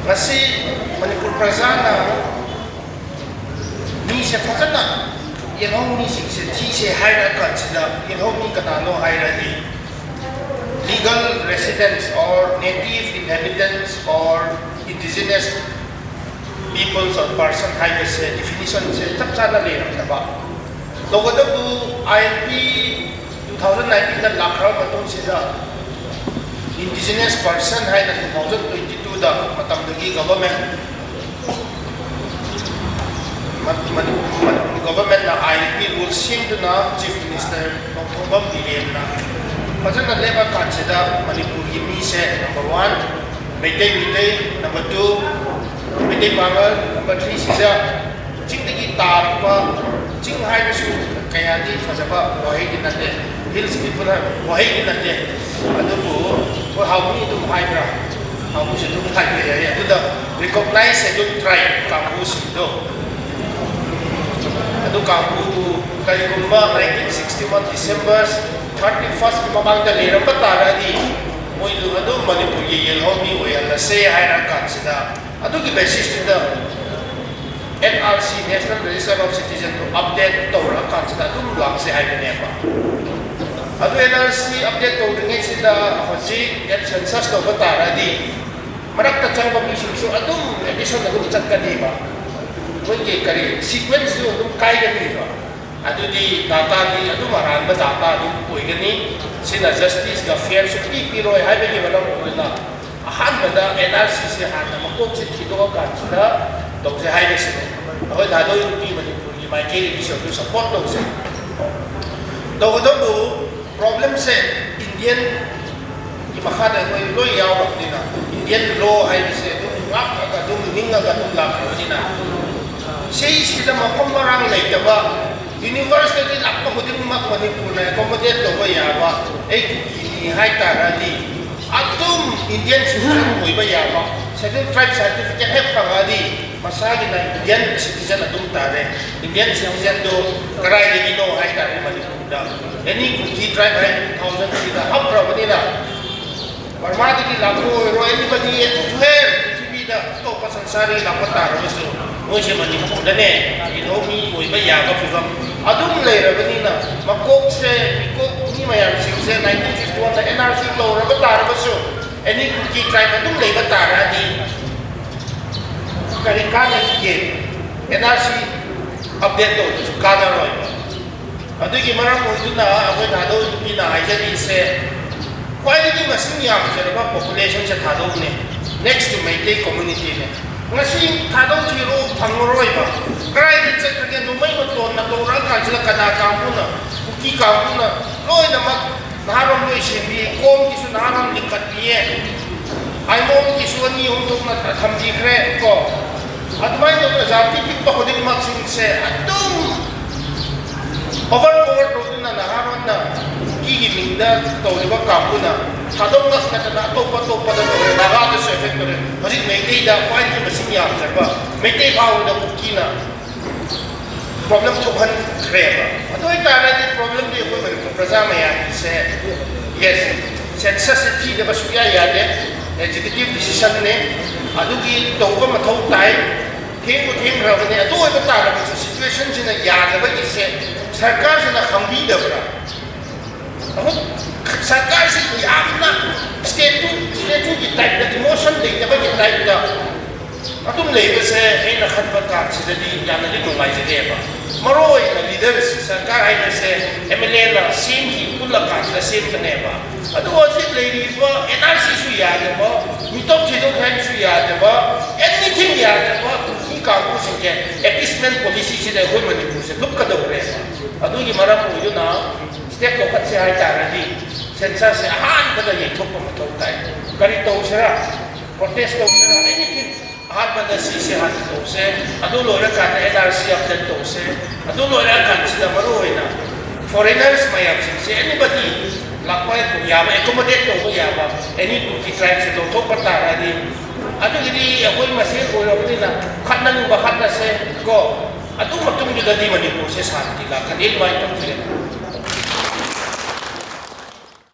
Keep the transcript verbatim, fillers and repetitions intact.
ꯃꯁꯤ ꯃꯅꯤꯄꯨꯔ ꯄ꯭ꯔꯖꯥꯅ ꯃꯤꯁꯦ ꯐꯖꯅ ꯌꯦꯜꯍꯧꯃꯤꯁꯤꯡꯁꯦ ꯊꯤꯁꯦ ꯍꯥꯏꯔ ꯀꯥꯟꯁꯤꯗ, ꯌꯦꯜꯍꯧꯃꯤ ꯀꯅꯥꯅꯣ ꯍꯥꯏꯔꯗꯤ, legal residents or native inhabitants or indigenous peoples or person ꯍꯥꯏꯕꯁꯦ definition ꯁꯦ ꯆꯞ ꯆꯥꯅ ꯂꯩꯔꯝꯗꯕ꯫ ꯇꯧꯕꯇꯕꯨ, I L P two thousand nineteen ꯗ ꯂꯥꯛꯈ꯭ꯔꯕ ꯃꯇꯨꯡꯁꯤꯗ, indigenous person ꯍꯥꯏꯅ two thousand twenty two ꯗ ꯃꯇꯝꯗꯨꯒꯤ government, ꯃ-, ꯃꯅꯤ-, ꯃꯅꯤꯄꯨꯔ government ꯅ I L P rule ꯁꯦꯝꯗꯨꯅ Chief Minister ꯅꯣꯡꯊꯣꯝꯕꯝ ꯕꯤꯔꯦꯟꯅ ꯐꯖꯅ ꯂꯦꯞꯄ ꯀꯥꯟꯁꯤꯗ, ꯃꯅꯤꯄꯨꯔꯒꯤ ꯃꯤꯁꯦ number one, Meitei, Meitei, number two, Meitei ꯄꯥꯉꯜ, number three ꯁꯤꯗ ꯆꯤꯡꯗꯒꯤ ꯇꯥꯔꯛꯄ, ꯆꯤꯡ ꯍꯥꯏꯕꯁꯨ ꯀꯌꯥꯗꯤ ꯐꯖꯕ ꯋꯥꯍꯩꯗꯤ ꯅꯠꯇꯦ, hills people ꯍꯥꯏꯕ ꯋꯥꯍꯩꯗꯤ ꯅꯠꯇꯦ꯫ ꯑꯗꯨꯕꯨ ꯑꯩꯈꯣꯏ ꯍꯥꯎꯃꯤ ꯑꯗꯨꯝ ꯍꯥꯏꯕ꯭ꯔꯥ? ꯍꯥꯎꯃꯤꯁꯨ ꯑꯗꯨꯝ ꯍꯥꯏꯕ ꯌꯥꯏ꯫ ꯑꯗꯨꯗ recognize scheduled tribe ꯀꯥꯡꯕꯨꯁꯤꯡꯗꯣ, ꯑꯗꯨ ꯀꯥꯡꯕꯨꯗꯨ ꯀꯔꯤꯒꯨꯝꯕ nineteen sixty one December thirty first ꯃꯃꯥꯡꯗ ꯂꯩꯔꯝꯕ ꯇꯥꯔꯒꯗꯤ, ꯃꯣꯏꯗꯨ ꯑꯗꯨꯝ ꯃꯅꯤꯄꯨꯔꯒꯤ ꯌꯦꯜꯍꯧꯃꯤ ꯑꯣꯏꯍꯜꯂꯁꯦ ꯍꯥꯏꯔ ꯀꯥꯟꯁꯤꯗ, ꯑꯗꯨꯒꯤ basis ꯇꯨꯗ N R C, National Register of Citizen do update ꯇꯧꯔ ꯀꯥꯟꯁꯤꯗ ꯑꯗꯨꯝ ꯂꯥꯛꯁꯦ ꯍꯥꯏꯕꯅꯦꯕ꯫ ꯑꯗꯨ N R C update ꯇꯧꯗ꯭ꯔꯤꯉꯩꯁꯤꯗ ꯍꯧꯖꯤꯛ census ꯇꯧꯕ ꯇꯥꯔꯗꯤ, ꯃꯔꯛꯇ ꯆꯪꯕ ꯃꯤꯁꯤꯡꯁꯨ ꯑꯗꯨꯝ addition ꯑꯗꯨꯝ ꯆꯠꯀꯅꯤꯕ꯫ ꯃꯣꯏꯒꯤ ꯀꯔꯤ sequence ꯁꯨ ꯑꯗꯨꯝ ꯀꯥꯏꯒꯅꯤꯕ꯫ ꯑꯗꯨꯗꯤ data ꯗꯤ ꯑꯗꯨꯝ ꯑꯔꯥꯟꯕ data ꯑꯗꯨꯝ ꯑꯣꯏꯒꯅꯤ꯫ ꯁꯤꯅ justice ꯒ fair ꯁꯨꯡꯄꯤ ꯄꯤꯔꯣꯏ ꯍꯥꯏꯕꯒꯤ ꯃꯔꯝ ꯑꯣꯏꯅ ꯑꯍꯥꯟꯕꯗ N R C ꯁꯦ ꯍꯥꯟꯅ ꯃꯀꯣꯛꯁꯦ ꯊꯤꯗꯣꯛꯑ ꯀꯥꯟꯁꯤꯗ ꯇꯧꯁꯦ ꯍꯥꯏꯕꯁꯤꯅꯦ꯫ ꯑꯩꯈꯣꯏ ꯗꯥꯗꯣꯏ ꯅꯨꯄꯤ ꯃꯅꯤꯄꯨꯔꯒꯤ ꯃꯥꯏꯀꯩꯗꯒꯤꯁꯨ ꯑꯗꯨ support ꯇꯧꯁꯦ꯫ ꯇꯧꯕꯇꯕꯨ problem ꯁꯦ Indian ꯒꯤ ꯃꯈꯥꯗ ꯑꯩꯈꯣꯏ ꯂꯣꯏ ꯌꯥꯎꯔꯕꯅꯤꯅ, Indian law ꯍꯥꯏꯕꯁꯦ ꯑꯗꯨꯝ ꯉꯥꯛꯑꯒ, ꯑꯗꯨꯝ ꯅꯤꯡꯉꯒ ꯑꯗꯨꯝ ꯂꯥꯛꯈ꯭ꯔꯕꯅꯤꯅ, ꯁꯤꯁꯤꯗ ꯃꯐꯝ ꯃꯔꯥꯡ ꯂꯩꯇꯕ, universe ꯇꯒꯤ ꯂꯥꯛꯄ ꯈꯨꯗꯤꯡꯃꯛ ꯃꯅꯤꯄꯨꯔꯅ accommodate ꯇꯧꯕ ꯌꯥꯕ, ꯑꯩ ꯀꯨꯀꯤꯅꯤ ꯍꯥꯏ ꯇꯥꯔꯗꯤ, ꯑꯗꯨꯝ Indian citizen ꯑꯣꯏꯕ ꯌꯥꯕ, scheduled tribe certificate ꯍꯦꯛ ꯐꯪꯉꯗꯤ ꯃꯁꯥꯒꯤꯅ Indian citizen ꯑꯗꯨꯝ ꯇꯥꯔꯦ꯫ Indian citizen ꯗꯣ ꯀꯗꯥꯏꯗꯒꯤꯅꯣ ꯍꯥꯏ ꯇꯥꯔꯗꯤ ꯃꯅꯤꯄꯨꯔꯗ any Kuki tribe ꯍꯥꯏ two thousand three ꯗ ꯍꯥꯞꯈ꯭ꯔꯕꯅꯤꯅ, ꯕꯔꯃꯥꯗꯒꯤ ꯂꯥꯛꯄ ꯑꯣꯏꯔꯣ, anybody, anywhere ꯄ꯭ꯔꯤꯊꯤꯕꯤꯗ ꯁꯪꯁꯥꯔꯗꯒꯤ ꯂꯥꯛꯄ ꯇꯥꯔꯒꯁꯨ ꯃꯣꯏꯁꯦ ꯃꯅꯤꯄꯨꯔꯗꯅꯦ ꯏꯍꯧ ꯃꯤ ꯑꯣꯏꯕ ꯌꯥꯕ ꯐꯤꯕꯝ ꯑꯗꯨꯝ ꯂꯩꯔꯕꯅꯤꯅ, ꯃꯀꯣꯛꯁꯦ, ꯃꯤꯀꯣꯛ ꯃꯤ ꯃꯌꯥꯝꯁꯤꯡꯁꯦ nineteen fifty one ꯗ N R C ꯇꯧꯔꯕ ꯇꯥꯔꯒꯁꯨ, any Kuki tribe ꯑꯗꯨꯝ ꯂꯩꯕ ꯇꯥꯔꯒꯗꯤ ꯀꯔꯤ ꯀꯥꯟꯅꯈꯤꯒꯦ? N R C update ꯇꯧꯕꯁꯨ ꯀꯥꯟꯅꯔꯣꯏꯕ꯫ ꯑꯗꯨꯒꯤ ꯃꯔꯝ ꯑꯣꯏꯗꯨꯅ ꯑꯩꯈꯣꯏ ꯊꯥꯗꯧ ꯅꯨꯄꯤꯅ ꯍꯥꯏꯖꯔꯤꯁꯦ, ꯈ꯭ꯋꯥꯏꯗꯒꯤ ꯃꯁꯤꯡ ꯌꯥꯝꯖꯔꯕ population say ꯊꯥꯗꯧꯅꯦ, next to Meitei community ꯅꯦ꯫ ꯉꯁꯤ ꯊꯥꯗꯧ ꯊꯤꯔꯣ, ꯐꯪꯉꯔꯣꯏꯕ꯫ ꯀꯗꯥꯏꯗ ꯆꯠꯈ꯭ꯔꯒꯦ? ꯅꯣꯡꯃꯩ ꯃꯇꯣꯟꯅ ꯀꯧꯔꯛꯑꯀꯥꯟꯁꯤꯗ ꯀꯅꯥ ꯀꯥꯡꯕꯨꯅ, ꯀꯨꯀꯤ ꯀꯥꯡꯕꯨꯅ ꯂꯣꯏꯅꯃꯛ ꯅꯍꯥꯔꯣꯟ ꯂꯣꯏ ꯁꯦꯝꯕꯤ, ꯀꯣꯝꯒꯤꯁꯨ ꯅꯍꯥꯔꯣꯟ ꯂꯤꯡꯈꯠꯄꯤꯌꯦ, ꯑꯥꯏꯃꯣꯝꯒꯤꯁꯨ ꯑꯅꯤ ꯑꯍꯨꯝ ꯊꯣꯛꯅ ꯊꯝꯕꯤꯈ꯭ꯔꯦ ꯀꯣ꯫ ꯑꯗꯨꯃꯥꯏꯅ ꯇꯧꯗꯅ ꯖꯥꯇꯤ ꯄꯤꯛꯄ ꯈꯨꯗꯤꯡꯃꯛꯁꯤꯡꯁꯦ ꯑꯗꯨꯝ over power ꯇꯧꯗꯨꯅ ꯅꯍꯥꯔꯣꯟꯅ ꯀꯨꯀꯤꯒꯤ ꯃꯤꯡꯗ ꯇꯧꯔꯤꯕ ꯀꯥꯡꯕꯨꯅ ꯊꯥꯗꯣꯛ ꯉꯛꯅꯗꯅ ꯑꯇꯣꯞꯄ ꯑꯇꯣꯞꯄꯗ ꯇꯧꯔꯦ, ꯅꯥꯒꯥꯗꯁꯨ effect ꯇꯧꯔꯦ꯫ ꯍꯧꯖꯤꯛ ꯃꯩꯇꯩꯗ ꯈ꯭ꯋꯥꯏꯗꯒꯤ ꯃꯁꯤꯡ ꯌꯥꯝꯖꯕ ꯃꯩꯇꯩ ꯐꯥꯎꯕꯗ ꯀꯨꯀꯤꯅ problem ꯊꯣꯛꯍꯟꯈ꯭ꯔꯦꯕ꯫ ꯑꯗꯨ ꯑꯣꯏꯇꯥꯔꯒꯗꯤ problemꯗꯤ ꯑꯩꯈꯣꯏ ꯃꯅꯤꯄꯨꯔ ꯄ꯭ꯔꯖꯥ ꯃꯌꯥꯝꯒꯤꯁꯦ, yes, census ꯁꯦ ꯊꯤꯗꯕ ꯁꯨꯛꯌꯥ ꯌꯥꯗꯦ, executive decision ꯅꯦ, ꯑꯗꯨꯒꯤ ꯇꯧꯕ ꯃꯊꯧ ꯇꯥꯏ꯫ ꯊꯦꯡꯕꯨ ꯊꯦꯡꯈ꯭ꯔꯕꯅꯦ꯫ ꯑꯗꯨ ꯑꯣꯏꯕ ꯇꯥꯔꯒꯁꯨ situation ꯁꯤꯅ ꯌꯥꯗꯕꯒꯤꯁꯦ ꯁꯔꯀꯥꯔꯁꯤꯅ ꯈꯪꯕꯤꯗꯕ꯭ꯔꯥ? ꯑꯃꯨꯛ ꯁꯔꯀꯥꯔꯁꯤ ꯌꯥꯝꯅ statue, statue ꯒꯤ type ꯇ, emotion ꯂꯩꯇꯕꯒꯤ type ꯇ ꯑꯗꯨꯝ ꯂꯩꯕꯁꯦ ꯑꯩꯅ ꯈꯟꯕ ꯀꯥꯟꯁꯤꯗꯗꯤ ꯌꯥꯝꯅꯗꯤ ꯅꯨꯡꯉꯥꯏꯖꯗꯦꯕ꯫ ꯃꯔꯨ ꯑꯣꯏꯅ leader ꯁꯤ, ꯁꯔꯀꯥꯔ ꯍꯥꯏꯕꯁꯦ M L A ꯅ ꯁꯦꯝꯈꯤ, ꯄꯨꯜꯂꯀꯥꯟꯁꯤꯗ ꯁꯦꯝꯕꯅꯦꯕ꯫ ꯑꯗꯨ ꯍꯧꯖꯤꯛ ꯂꯩꯔꯤꯕ N R C ꯁꯨ ꯌꯥꯗꯕ, ꯃꯤꯇꯣꯞ ꯊꯤꯗꯣꯛꯈ꯭ꯔꯦ ꯍꯥꯏꯕꯁꯨ ꯌꯥꯗꯕ, anything ꯌꯥꯗꯕ ꯃꯤ ꯀꯥꯡꯕꯨꯁꯤꯡꯁꯦ appeasement policy ꯁꯤꯗ ꯑꯩꯈꯣꯏ ꯃꯅꯤꯄꯨꯔꯁꯦ ꯂꯨꯞꯀꯗꯧꯔꯦ꯫ ꯑꯗꯨꯒꯤ ꯃꯔꯝ ꯑꯣꯏꯗꯨꯅ step ꯂꯧꯈꯠꯁꯦ ꯍꯥꯏꯇꯥꯔꯗꯤ census ꯁꯦ ꯑꯍꯥꯟꯕꯗ ꯌꯩꯊꯣꯛꯄ ꯃꯊꯧ ꯇꯥꯏ꯫ ꯀꯔꯤ ꯇꯧꯁꯤꯔꯥ? Protest ꯇꯧꯁꯤꯔꯥ? Anything꯫ ꯑꯍꯥꯟꯕꯗ ꯁꯤꯁꯦ ꯍꯥꯟꯅ ꯇꯧꯁꯦ, ꯑꯗꯨ ꯂꯣꯏꯔꯀꯥꯟꯗ N R C update ꯇꯧꯁꯦ, ꯑꯗꯨ ꯂꯣꯏꯔꯀꯥꯟꯁꯤꯗ ꯃꯔꯨ ꯑꯣꯏꯅ foreigners ꯃꯌꯥꯝꯁꯤꯡꯁꯦ anybody ꯂꯥꯛꯄ ꯌꯥꯕ, accommodate ꯇꯧꯕ ꯌꯥꯕ any Kuki tribe ꯁꯦ ꯂꯧꯊꯣꯛꯄ ꯇꯥꯔꯗꯤ, ꯑꯗꯨꯒꯤꯗꯤ ꯑꯩꯈꯣꯏ ꯃꯁꯦꯜ ꯑꯣꯏꯔꯕꯅꯤꯅ ꯈꯠꯅꯅꯤꯡꯕ ꯈꯠꯅꯁꯦ ꯀꯣ, ꯑꯗꯨ ꯃꯇꯨꯡꯗꯨꯗꯗꯤ ꯃꯅꯤꯄꯨꯔꯁꯦ ꯁꯥꯟꯇꯤ ꯂꯥꯛꯀꯅꯤ ꯑꯗꯨꯃꯥꯏꯅ ꯇꯧꯁꯦ꯫